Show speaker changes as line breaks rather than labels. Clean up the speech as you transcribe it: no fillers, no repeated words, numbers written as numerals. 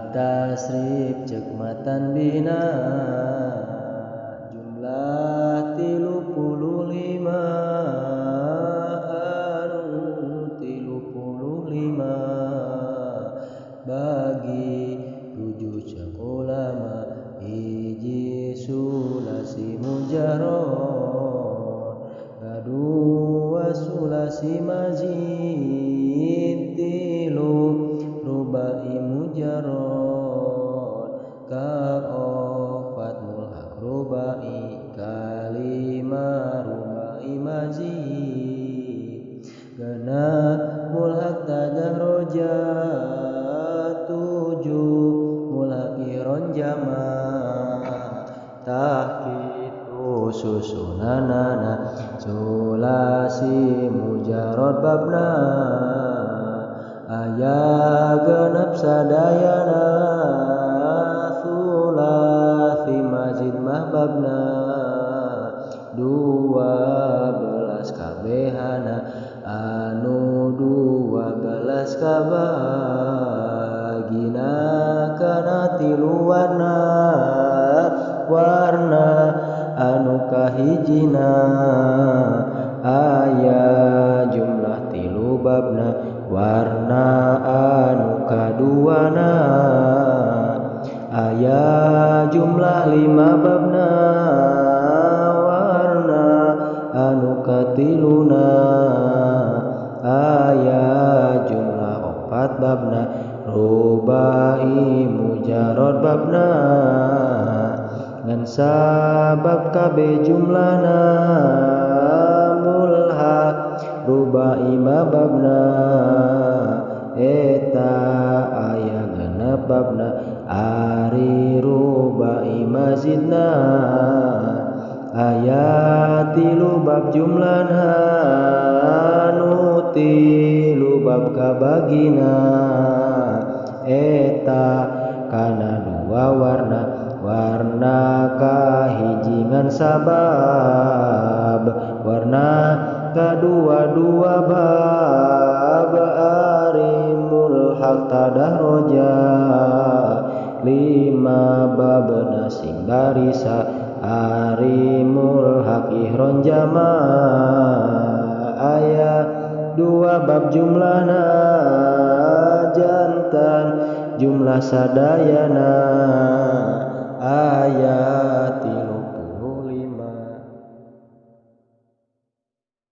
Bab tasrif ceuk matan bina jumlah 35 anu 35 bagi 7 ceuk ulama hiji sulasi mujarrad kadua sulasi mazid 3 rubai mujarrad kaopat mulhaq rubai kalima rubai mazid 6 mulhaq tadahroja 7 mulhaq iron jama tah kitu susunanana sulasi mujarrad babna aya genep sadayana sulasi mazid mah babna 12 kabehana anu 12 kabagina kana 3 warna warna anu kahijina aya jumlah 3 babna warna anu kaduana aya jumlah 5 babna warna anu katiluna aya jumlah 4 babna rubai mujarrad babna ngan sabab kabeh jumlahna mulhaq rubai ma babna eta aya genep babna ari rubai mazidna aya 3 bab jumlahna nu 3 bab kabagina eta kana 2 warna warna kahiji ngan sabab warna kadua 2 bab ari mulhaq tadahroja 5 babna sing barisa ari mulhaq ihron jama aya 2 bab jumlahna jantan jumlah sadayana aya.